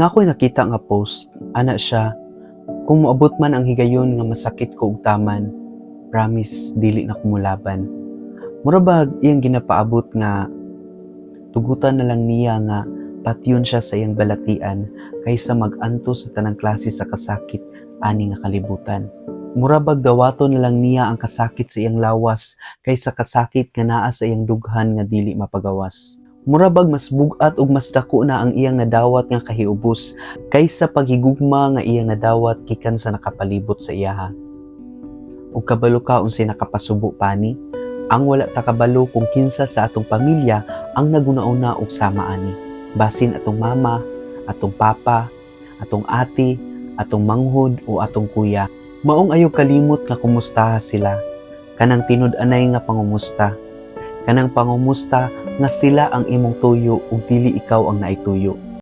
Naa ko'y nakita nga post, ana siya, "Kung moabot man ang higayon nga masakit ko og taman, promise dili na ko molaban." Mura bag iyang ginapaabot nga tugutan na lang niya nga patyon siya sa iyang balatian kaysa mag-antos sa tanang klase sa kasakit ani nga kalibutan. Mura bag dawaton na lang niya ang kasakit sa iyang lawas kaysa kasakit nga naa sa iyang dughan nga dili mapagawas. Mura bag mas bug-at ug mas dako na ang iyang nadawat nga kahiubos kaysa paghigugma nga iyang nadawat gikan sa nakapalibot sa iyaha. Ug kabalo ka unsay nakapasubo pa ani? Ang wala ta kabalo kung kinsa sa atong pamilya ang naguna-una og sama ani. Basin atong mama, atong papa, atong ate, atong manghod o atong kuya. Maong ayaw kalimot nga kumustaha sila. Kanang tinud-anay nga pangumusta. Kanang pangumusta nga sila ang imong tuyo ug dili ikaw ang naituyo.